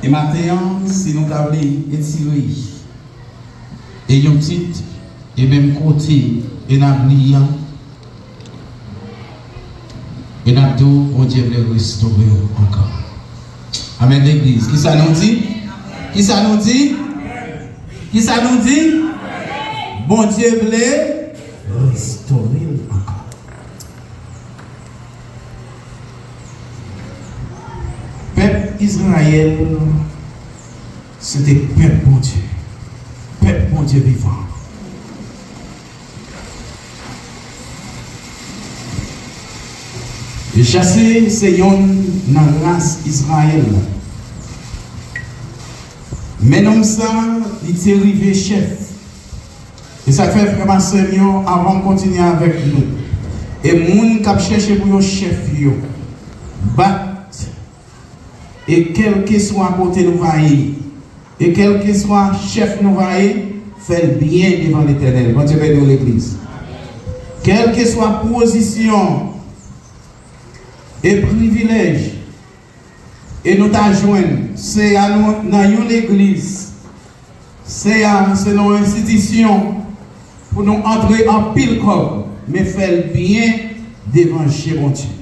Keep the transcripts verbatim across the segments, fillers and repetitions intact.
E maten an, si nou ta vle etire e yon tit e menm kote e n ap li an, e n ap di w Bondye vle restore w ankò. Amèn, legliz. Kisa nou di? Kisa nou di? Kisa nou di? Bondye vle restore l ankò. Pèp Izrayèl, se te pèp Bondye, pèp Bondye vivan. Jase se yonn nan ras Izrayèl la. Men nonm sa, li te rive chèf. E sa k fè, frè m ak sè m yo, avan m kontinye avèk nou, e moun k ap chèche pou yo chèf yo, bat, e kèlkeswa kote nou va ye, e kèlkeswa chèf nou va ye, fè l byen devan Letènèl. Bondye beni w, legliz. Kèlkeswa pozisyon e privilèj e nou ta jwenn, se a nou nan yon legliz, se a se nan yon enstitisyon pou nou antre anpil kòb, men fè l byen devan je Bondye.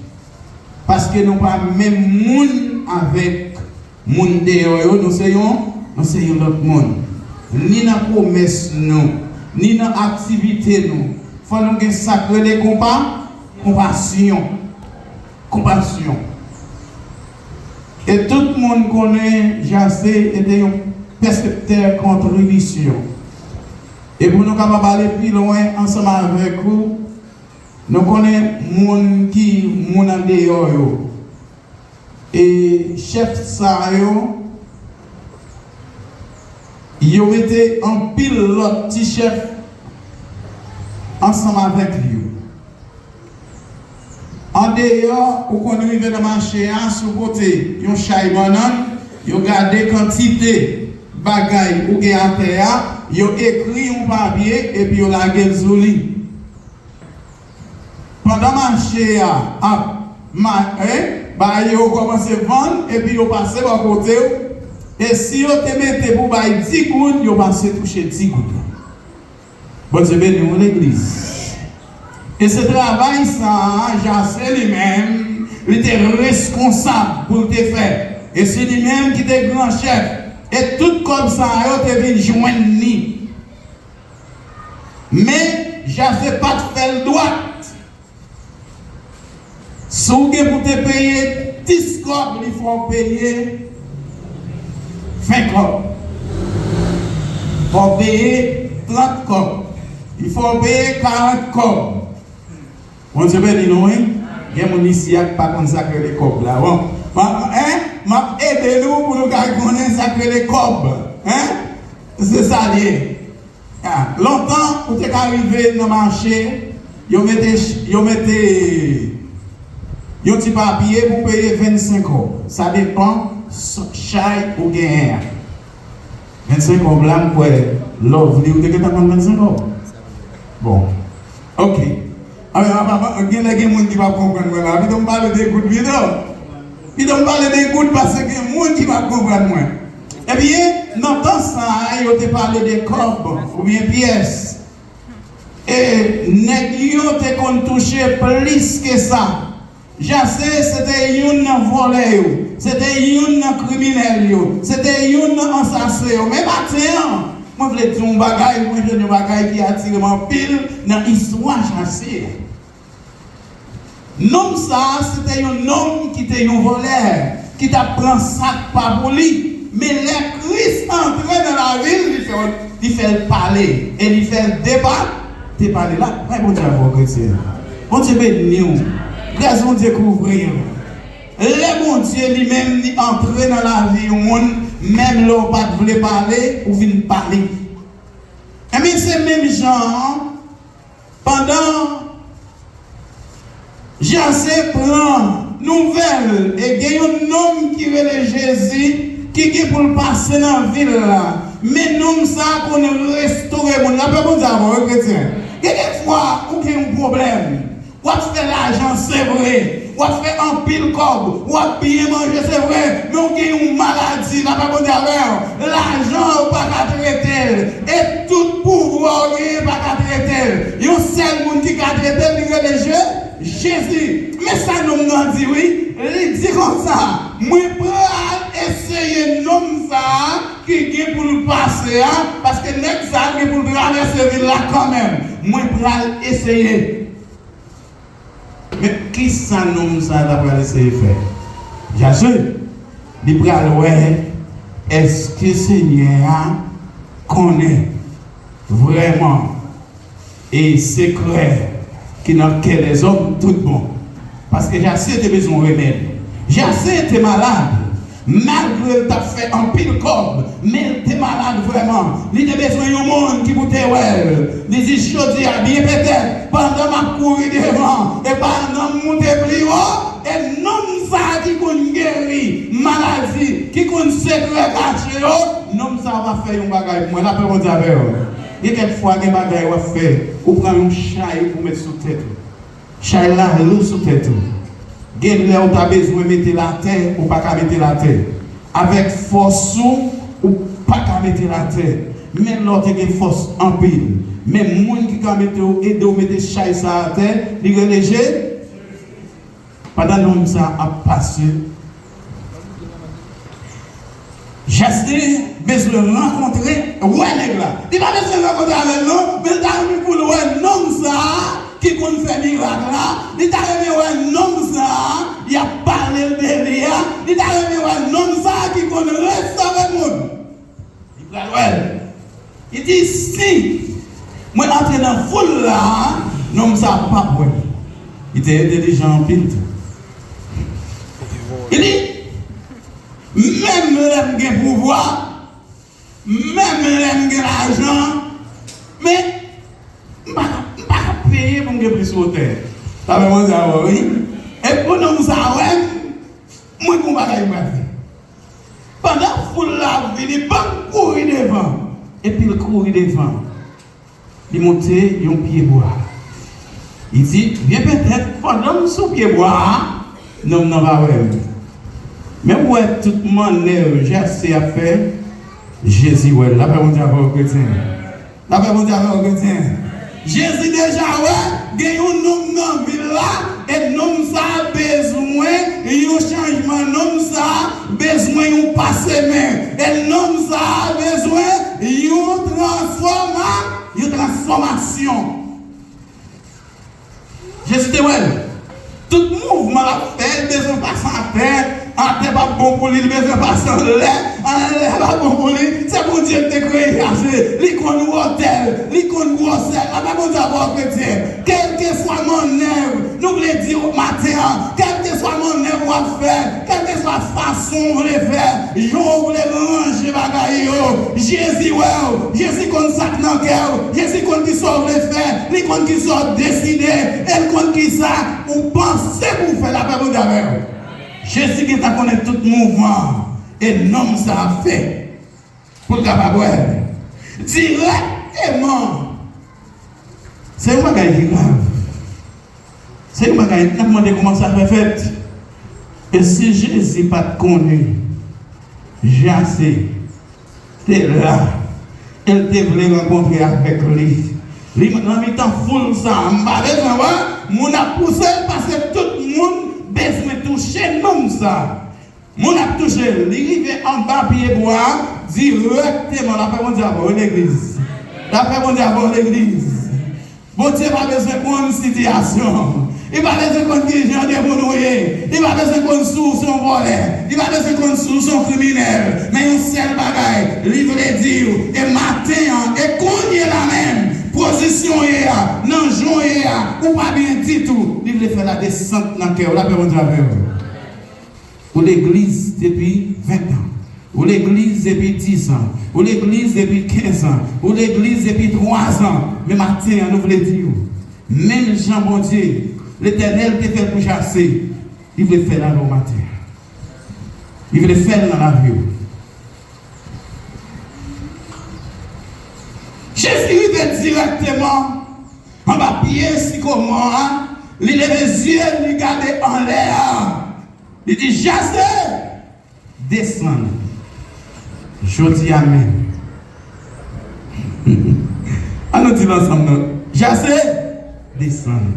Paske nou pa menm moun avèk moun deyò yo, nou se yon, nou se yon lòt moun. Ni nan komès nou, ni nan aktivite nou, fò nou gen sa k rele konpa, konpasyon. Konpasyon. E tout moun konnen Jase te yon pèseptè kontribisyon. E pou nou kapab ale pi lwen ansanm avèk ou, nou konnen moun ki moun andeyò yo. E chèf sa yo, yo mete anpil lòt ti chèf ansanm avèk yo. Andeyò, ou konn rive nan mache a, si w pote yon chay bannann, yo gade kantite bagay ou gen atè a, yo ekri yon papye, epi yo lage l sou li. Pandan mache a ap ma-, en, bagay yo kòmanse vann, epi yo pase bò kote w, e si yo te mete pou bay di goud, yo pase touche di goud la. Bondye beni w, legliz. E se travay sa a, Jase li menm, li te reskonsab pou l te fè. E se li menm ki te gran chèf. E tout kòb sa yo te vin jwenn li. Men, Jase pa t fè l dwat. Si w gen pou te peye dis kòb, li fè w peye ven kòb. Fè w peye trant kòb. Li fè w peye karant kòb. Bondye beni nou, wi. Gen moun isi a ki pa konn sa k rele kòb la. Bon, m ap, en, m ap ede nou pou nou ka konnen sa k rele kòb. En? Se sa l ye. Ah, lontan, ou te ka rive nan mache, yo mete, yo mete yon ti papye pou peye vennsenk kòb. Sa depann s-, chay ou genyen an. Vennsenk kòb la, m kwè, Lovely, ou te gentan konn vennsenk kòb? Bon. Ok. A, a, a, a, gen lè gen moun ki p ap konprann mwen la. Pito m pale de goud pito. Pito m pale de goud paske gen moun ki p ap konprann mwen. Ebyen, nan tan sa a, yo te pale de kòb oubyen pyès. E nèg yo te konn touche plis ke sa. Jase se te youn nan vòlè yo, se te youn nan kriminèl yo, se te youn nan ansasen yo. Men maten an, mwen vle di w yon bagay, mwen jwenn yon bagay ki atire m anpil nan istwa Jase a. Nonm sa a, se te yon nonm ki te yon vòlè, ki t ap pran sa k pa pou li. Men lè Kris antre nan lavi l, li fè, li fè l pale, e li fè l depa-, depale. Lakay Bondye avè w, kretyen. Bondye beni w. Gras Bondye kouvri w. Lè Bondye li menm li antre nan lavi yon moun, menm lè w pa t vle pale, ou vin pale. Enben, se menm jan an, pandan Jase pran nouvèl e gen yon nonm ki rele Jezi ki gen pou l pase nan vil la, men nonm sa a konn restore moun. Lapè Bondye avè w, wi, kretyen. Gen de fwa, ou gen yon pwoblèm. W ap fè lajan, se vre. W ap fè anpil kòb, w ap byen manje, se vre, men w gen yon maladi, lapè Bondye avè w. Lajan w pa ka trete l, e tout pouvwa w genyen pa ka trete l. Yon sèl moun ki ka trete l, li rele Je-, Jezi. Men sa nonm nan di, wi, li di konsa, mwen pral eseye nonm sa a ki gen pou l pase a, paske nèg sa a gen pou l travèse vil la kanmenm. Mwen pral eseye. Men kisa nonm sa a ta pral eseye fè? Jaswe, li pral wè èske Senyè a konnen vrèman e sekrè ki nan kè lèzòm tout bon. Paske Jasye te bezwen remèd. Jasye te malad. Malgre l t ap fè anpil kòb, men l te malad vrèman. Li te bezwen yon moun ki pou te wè l. Li di, jodi a, byen petèt, pandan m ap kouri devan, e pandan m moute pli wo, e nonm sa a ki konn geri maladi, ki konn sekrè kache yo, nonm sa a va fè yon bagay pou mwen. Lapè Bondye avè w. Gen kèk fwa, gen bagay w ap fè, ou pran yon chay ou met sou tèt ou. Chay la lou sou tèt ou. Gen lè ou ta bezwen mete l atè, ou pa ka mete l atè. Avèk fòs ou, ou pa ka mete l atè. Men lè w te gen fòs anpil. Men moun ki ka mete w, ede w mete chay sa atè, li rele Je-, pandan nonm sa ap pase, Jasye bezwen rankontre, wè nèg la. Li pa bezwen rankontre avè l non, men l ta renmen pou l wè nonm sa a ki konn fè mirak la. Li ta renmen wè nonm sa a, y ap pale l de li a. Li ta renmen wè nonm sa a ki konn resore moun. Li pral wè l. Li di, si mwen antre nan foul la a, nonm sa a p ap wè m. Li te entelijan anpil tou. Li di, menm lè m gen pouvwa, menm lè m gen lajan, men m pa ka, m pa ka peye pou m gen plis wotè. Sa fè Bondye avè w, wi. E pou nonm sa a wè m, mwen gon bagay m pral fè. Pandan foul la ap vini, ban m kouri devan. Epi l kouri devan. Li monte yon pyebwa. Li di, byen petèt, pandan m sou pyebwa a, nonm nan va wè m. Men w wè tout mannèv Jasye ap fè, Jezi wè l. Lapè Bondye avè w, kretyen. Lapè Bondye avè w, kretyen. Jezi deja wè gen yon nonm nan vil la, e nonm sa a bezwen yon chanjman, nonm sa a bezwen yon pase men, e nonm sa a bezwen yon transfòma-, yon transfòmasyon. Jezi te wè l. Tout mouvman l ap fè, l bezwen pase atè. Atè p ap bon pou li, li bezwen pase anlè. Anlè p ap bon pou li. Se Bondye ki te kreye Jezi. Li konn wotè l, li konn gwosè l. Lapè Bondye avè w, kretyen. Kèlkeswa mannèv nou vle di w maten an, kèlkeswa mannèv w ap fè, kèlkeswa fason w vle fè, jan w vle ranje bagay yo, Jezi wè w. Jezi konn sa k nan kè w. Jezi konn kisa w vle fè. Li konn kisa w deside. E l konn kisa ou panse pou w fè. Lapè Bondye avè w. Jezi gentan konnen tout mouvman e nonm sa a fè pou l kapab wè l. Dirèkteman, se yon bagay ki grav. Se yon bagay n ap mande kòman sa fè fèt. E si Jezi pa t konnen Jasye te la, e l te vle rankontre avèk li, li nan mitan foul sa a, m pa bezwen wè, moun ap pouse l, paske tout moun bezwen touche nonm sa a. Moun ap touche l. Li rive anba pyebwa a dirèkteman. Lapè Bondye avè w, legliz. Lapè Bondye avè w, legliz. Bondye pa bezwen konn sitiyasyon w. Li pa bezwen konn ki jan de moun ou ye. Li pa bezwen konn si w se yon vòlè. Li pa bezwen konn si w se yon kriminèl. Men yon sèl bagay, li vle di w, e maten an, e kounye la menm, pozisyon w ye a, nan jan w ye a, ou pa byen ditou. Li vle fè ladesant nan kè w. Lapè Bondye avè w. Ou legliz depi ven an. Ou legliz depi diz an. Ou legliz depi kenz an. Ou legliz depi twa zan. Men maten an, nou vle di w, menm jan Bondye, Letènèl te fè l pou Jasye, li vle fè l avè w maten an. Li vle fè l nan lavi w. Jezi rive dirèkteman anba pye sikomò a, Li leve zye l, li gade anlè a. Li di, Jaze, desann jodi a menm. An nou di l ansanm non. Jaze, desann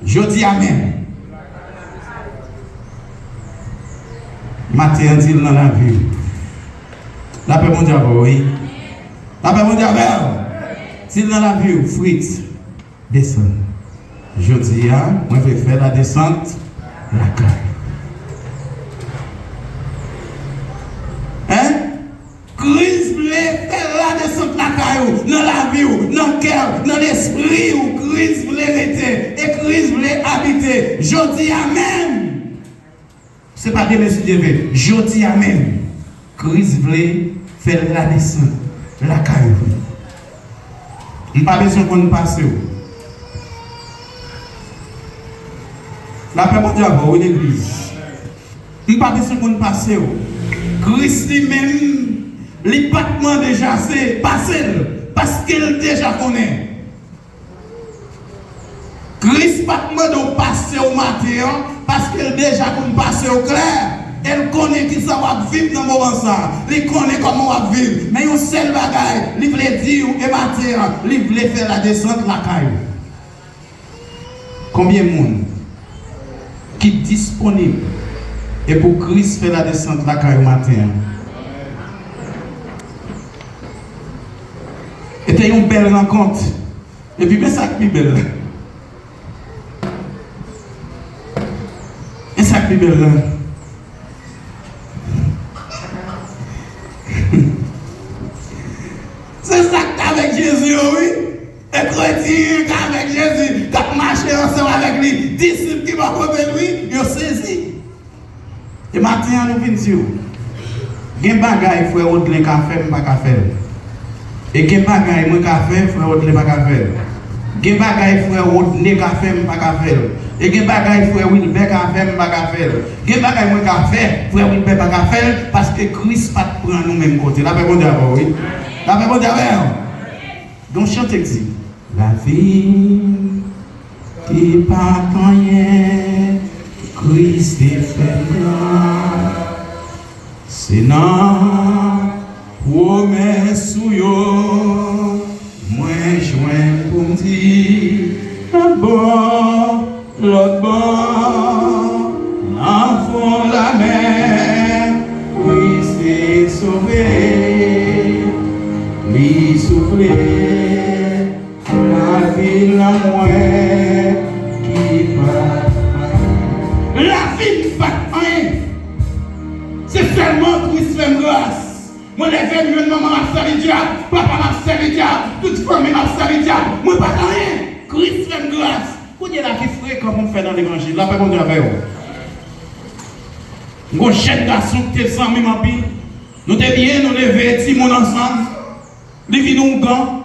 jodi a menm. Maten an, di l nan lavi w. Lapè Bondye avè w, wi. Lapè Bondye avè w. Di l nan lavi w, Fritz. Desann. Jodi a, mwen vle fè ladesant lakay. Hein? Kris vle fè ladesant lakay ou, nan lavi w, nan kè w, nan lespri w. Kris vle rete e Kris vle abite. Jodi a menm. Se pa demen si Dye vle. Jodi a menm, Kris vle fè ladesant lakay ou. M pa bezwen konn pase w. Lapè Bondye avè w, wi, legliz. M pa bezwen konn pase w. Kris li menm, li pa t mande Jaze pase l, paske l deja konnen. Kris pa t mande w pase w maten an, paske l deja konn pase w klè. E l konnen kisa w ap viv nan moman sa a. Li konnen kòman w ap viv. Men yon sèl bagay, li vle di w e maten an, li vle fè ladesant lakay ou. Konbyen moun ki disponib e pou Kris fè ladesant lakay ou maten an? E te yon bèl rankont. Epi men sa k pi bèl la. Men sa k pi bèl la. Se sa k t avèk Jezi yo, wi. E kretyen k avèk Jezi, k ap mache ansanm avèk li, disip ki bò kote l, wi, yo sezi. E maten an, nou vin di w, gen bagay frè Rodlen ka fè, m pa ka fè l. E gen bagay mwen ka fè, frè Rodlen pa ka fè l. Gen bagay frè Rodney ka fè, m pa ka fè l. E gen bagay frè Wilbert ka fè, m pa ka fè l. Gen bagay mwen ka fè, frè Wilbert pa ka fè l, paske Kris pa t pran nou menm kote. Lapè Bondye avè w, wi. Lapè Bondye avè w. Gen yon chante k di, lavi m ki pa t anyen, Kris te fè m gran. Se nan pwomès ou yo mwen jwenn pou m di, lòt bò, lòt bò, nan fon lamè, Kris te sove, li soufle lavi nan mwen ki pa t anyen. Lavi m pa t anyen. Se sèlman Kris fè m gras. Mwen leve m jwenn manman m ap sèvi dyab, papa m ap sèvi dyab, tout fanmi m ap sèvi dyab. Mwen pa t anyen. Kris fè m gras. Kounye la ki frekan pou m fè nan levanjil. Lapè Bondye avè w. M gon jèn gason ki te zanmi m anpil. Nou te byen, nou leve timoun ansanm. Li vin ougan.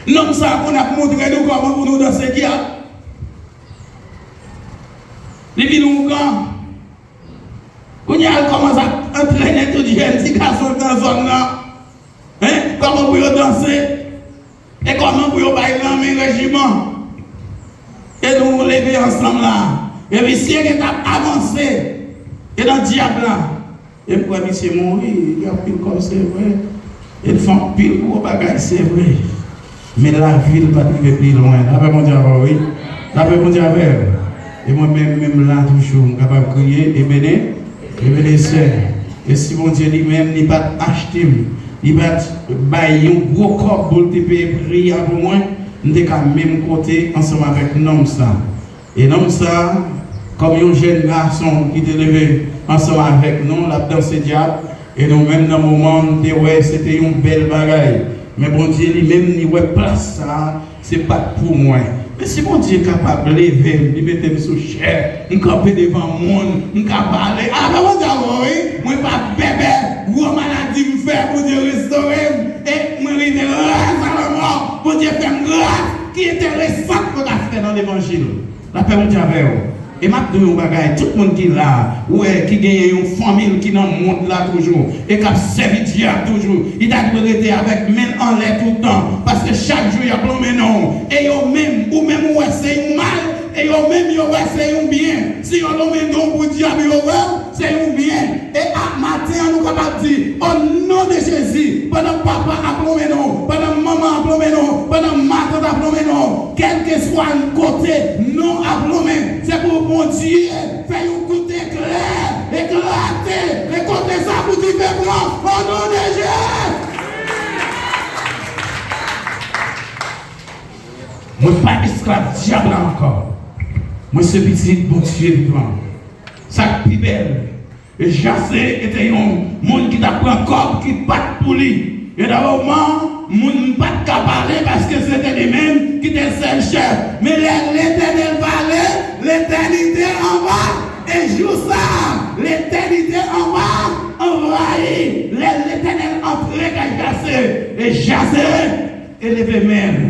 Nonm sa a konn ap montre nou kòman pou nou danse dyab. Li vin ougan. Kounye a, l kòmanse ap antrene tout jèn ti gason k nan zòn nan. Hein? Kòman pou yo danse? E kòman pou yo bay lanmen rejiman? E nou leve ansanm la. E misye gentan ap avanse. E nan dyab la. E m kwè misye mouri, li gen anpil kòb, se vre. E l fè anpil gwo bagay, se vre. Men lavi l pa t rive pi lwen. Lapè Bondye avè w, wi. Lapè Bondye avè w. E mwen menm, menm la toujou, m kapab kriye, Ebene-, Ebenezè. E si Bondye li menm, li pa t achte m, li pa t bay yon gwo kòb pou l te peye pri a pou mwen, m te ka menm kote ansanm avèk nonm sa. E nonm sa, kòm yon jèn gason ki te leve ansanm avèk nou, l ap danse dyab, e nou menm nan moman an, m te wè se te yon bèl bagay. Men Bondye li menm, li wè plas sa a, se pa t pou mwen. Men si Bondye kapab leve m, li mete m sou chè, m kanpe devan moun, m ka pale. A, men Bondye avè w, wi. Mwen pa bèbè, gwo maladi m fè, Bondye restore m, e mwen rive raz a lanmò. Bondye fè m gras ki enteresan mwen ka fè nan levanjil. Lapè Bondye avè w. E m ap di w yon bagay, tout moun ki la, ou wè, ki genyen yon fanmi l ki nan mond la toujou, e k ap sèvi dyab toujou, li ta dwe rete avèk men l anlè toutan, paske chak jou y ap lonmen non w. E yo menm, ou menm ou wè se yon mal, e yo menm yo wè se yon byen. Si yo lonmen non w pou dyab, yo wè w se yon byen. E a maten an, nou kapab di, o non de Jezi, pandan papa ap lonmen non w, pandan manman ap lonmen non w, pandan matant ap lonmen non w, kèlkeswa kote non w ap lonmen, se pou Bondye fè yon kout eklè eklate, e kote sa pou dife pran, o non de Jezi. Mwen pa esklav dyab la ankò. Mwen se pitit Bondye vivan. Sa k pi bèl, Jase te yon moun ki t ap pran kòb ki pa t pou li. E nan moman, moun pa t ka pale paske se te li menm ki te sèl chèf. Men lè Letènèl pale, letènite anba. E jou sa a, letènite anba anvayi. Lè Letènèl antre kay Jase, e Jase eleve men l.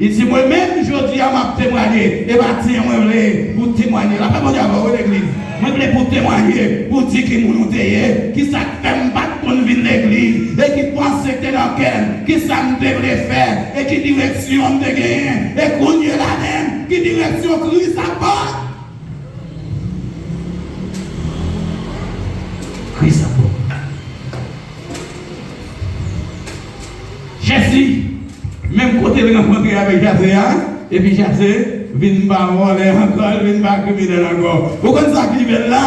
Li di, mwen menm, jodi a, m ap temwaye. E maten an, mwen vle pou w temwaye. Lapè Bondye avè w, wi, legliz. Mwen vle pou w temwaye, pou w di ki moun ou te ye, ki sa k fè m pa t konn vin legliz, e ki panse k te nan kè m, ki sa m te vle fè, e ki direksyon m te genyen, e kounye la menm, ki direksyon Kris ap ba. Kris ap ba. Jezi, menm kote l rankontre avèk Jase a, epi Jase vin pa vòlè ankò, l vin pa kriminèl ankò. Ou konn sa k rive l la?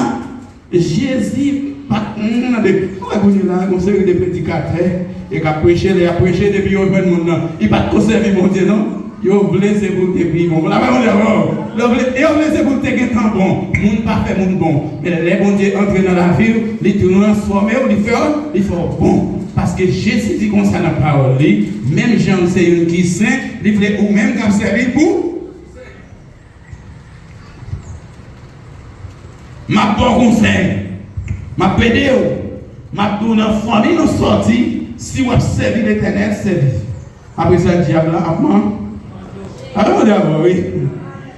Jezi pa t mande. Ou wè kounye la, gon seri de predikatè, e k ap preche, lè y ap preche, depi yo jwenn moun nan, li pa t ko sèvi Bondye, non. Yo vle se pou l te pi bon. Lapè Bondye avè w. Yo vle, yo vle se pou l te gentan bon. Moun pa fè moun bon. Men lè Bondye antre nan lavi w, li transfòme w, li fè w, li fè w bon. Paske Jezi di konsa nan pawòl li, menm jan m se youn ki sen, li vle ou menm k ap sèvi l pou M ap ba w konsèy. M ap ede w. M ap di w nan fanmi nou sòti, si w ap sèvi Letènèl, sèvi. Apre sa, dyab la ap man-, ap mande avè w, wi.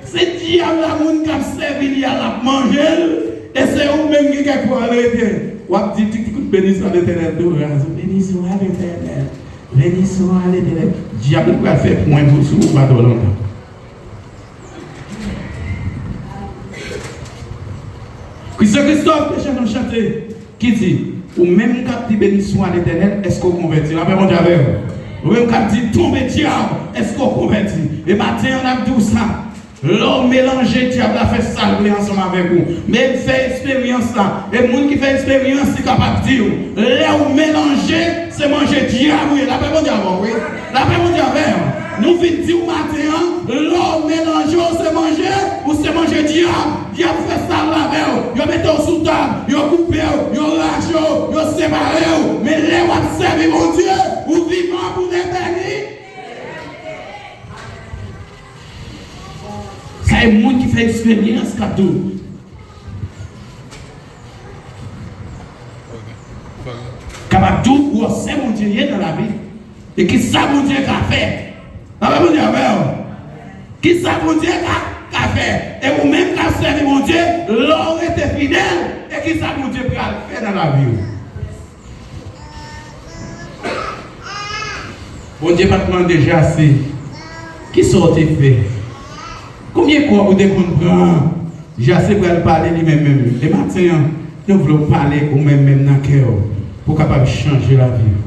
Se dyab la, moun k ap sèvi li a, l ap manje l, e se ou menm ki kèk fwa rete. W ap di, ti, ti kout, beni swa Letènèl, tou raz. Beni swa Letènèl. Beni swa Letènèl. Dyab la pral fè pwen pou sou ou pa twò lontan. Christian Christophe te chante yon chante ki di, ou menm k ap di beni swa Letènèl, èske w konvèti? Lapè Bondye avè w. Ou menm k ap di tonbe dyab, èske w konvèti? E maten an, n ap di w sa. Lè w melanje, dyab la fè sa l vle ansanm avèk ou. Men m fè eksperyans la. E moun ki fè eksperyans, li kapab di w, lè w melanje, se manje dyab ou ye. Lapè Bondye avè w, wi. Lapè Bondye avè w. Nou vin di w maten an, lè w melanje w se manje, ou se manje dyab. Dyab fè sa l avè w. Yo mete w sou tab, yo koupe w, yo rache w, yo separe w. Men lè w ap sèvi Bondye, ou vivan pou l etènite. Sa e moun ki fè eksperyans k ap di w. Kapab di w gwosè Bondye ye nan lavi. E kisa Bondye ka fè? Lapè Bondye avè w. Kisa Bondye ka, ka fè? E ou menm k ap sèvi Bondye, lè w rete fidèl, e kisa Bondye pral fè nan lavi w? Bondye pa t mande Jase, kisa w te fè? Konbyen kòb ou te konn pran? Jase pral pale li menm menm. E maten an, nou vle w pale ou menm menm nan kè w, pou w kapab chanje lavi w.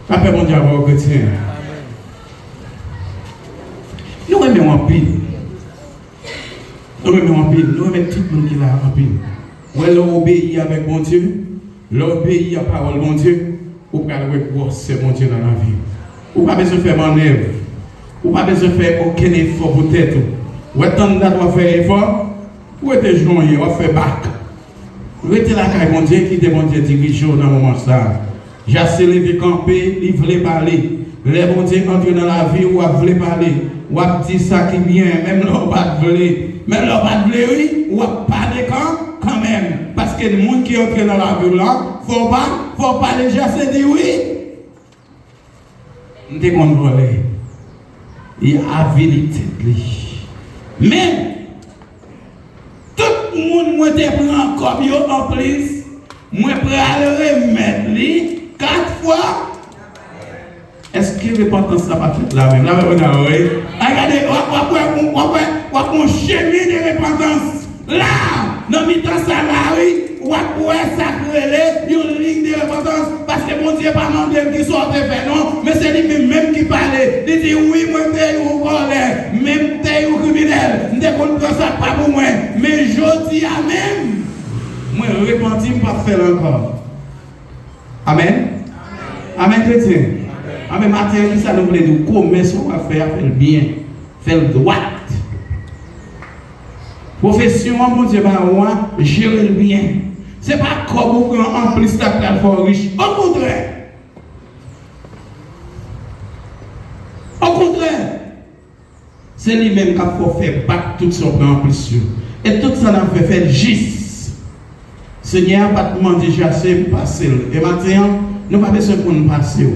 Lapè Bondye avè w, kretyen. Nou renmen w anpil. Nou renmen w anpil. Nou renmen tout moun ki la a anpil. Ou wè, lè w obeyi avèk Bondye, lè w obeyi a pawòl Bondye, ou pral wè gwosè Bondye nan lavi w. Ou pa bezwen fè mannèv. Ou pa bezwen fè okenn efò pou tèt ou. Ou wè, tann dat w ap fè efò, ou rete jan w ye, w ap fè bak. Rete lakay Bondye, kite Bondye dirije w nan moman sa a. Jase leve kanpe, li vle pale. Lè Bondye antre nan lavi w, w ap vle pale. W ap di sa ki byen, menm lè w pa t vle. Menm lè w pa t vle, wi, w ap pale kan, kanmenm. Paske moun ki antre nan lavi w la, fò w pa, fò w pale, Jase di wi. M te konn vòlè. Li avili tèt li. Men, Moun mwen te pran kòb yo anplis, mwen pral remèt li kat fwa. Èske repantans la pa fèt la menm? Lave men w, wi. Ay, gade, w ap, w ap wè, w ap wè, w ap wè yon chemen de repantans la, nan mitan sa la, wi. W ap wè sa k rele yon liy de repantans. Paske Bondye pa mande m kisa w te fè, non. Men se li menm menm ki pale. Li di, wi, mwen te yon vòlè, men m te yon kriminèl. M te konn pran sa k pa pou mwen. Men jodi a menm, mwen repanti, m p ap fè l ankò. Amèn. Amèn, kretyen. Amèn. Maten an, kisa nou vle di w? Komès ou ap fè a, fè l byen. Fè l dwat. Pwofesyon an Bondye ba ou a, jere l byen. Se pa kòb ou pran anplis la k pral fè w rich. Okontrè! Okontrè! Se li menm k ap fè w fè bak tout sa w pran anplis yo. E tout sa n ap fè, fè l jis. Senyè a pa t mande Jase pou pase l. E maten an, nou pa bezwen konn pase w.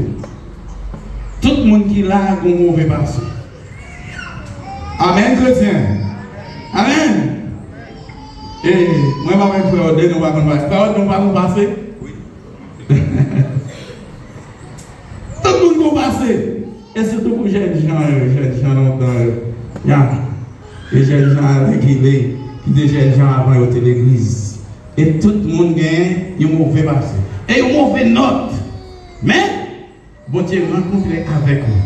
Tout moun ki la a gen yon move pase. Amèn, kretyen. Amèn. E, mwen menm avèk frè Odè, nou pa konn pase. Frè Odè, nou pa konn pase? Tout moun gon pase. E sitou pou jèn jan yo, jèn jan lontan yo. Ya. E jèn jan alègile, ki te jèn jan avan yo te legliz. E tout moun gen yon move pase. E yon move nòt. Men, Bondye rankontre avèk ou.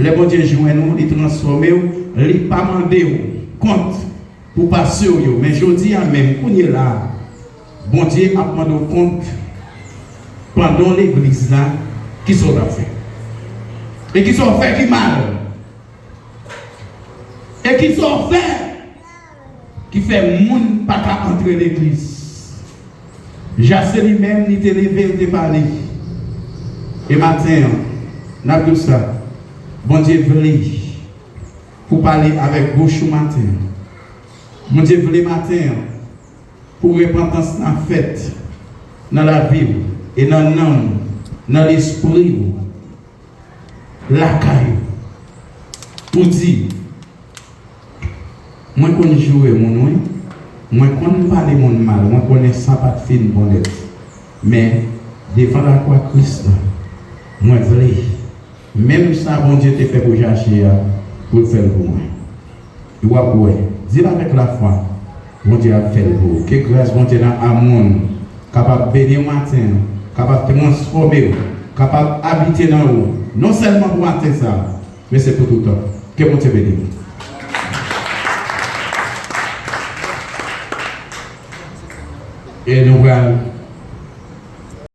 Lè Bondye jwenn ou, li transfòme w, li pa mande w kont pou pase w yo. Men jodi a menm, kounye la a, Bondye ap mande w kont pandan w legliz la, kisa w t ap fè. E kisa w fè ki mal. E kisa w fè ki fè moun pa ka antre legliz. Jase li menm, li te leve, li te pale. E maten an, n ap di w sa, Bondye vle pou pale avèk bouch ou maten an. Bondye vle maten an pou repantans la fèt nan lavi w e nan nanm ou, nan lespri w, lakay ou. Ou di, mwen konn joure moun, wi. Mwen konn pale moun mal. Mwen konnen sa pa t fin bon nèt. Men, devan lakwa Kris la, mwen vle menm sa Bondye te fè pou Jase a, pou l fè l pou mwen. E w ap wè, di l avèk lafwa, Bondye ap fè l pou ou. Ke gras Bondye nan amou n kapab beni w maten an, kapab transfòme w, kapab abite nan ou, non sèlman pou maten sa a, men se pou toutan. Ke Bondye beni w. E nou pral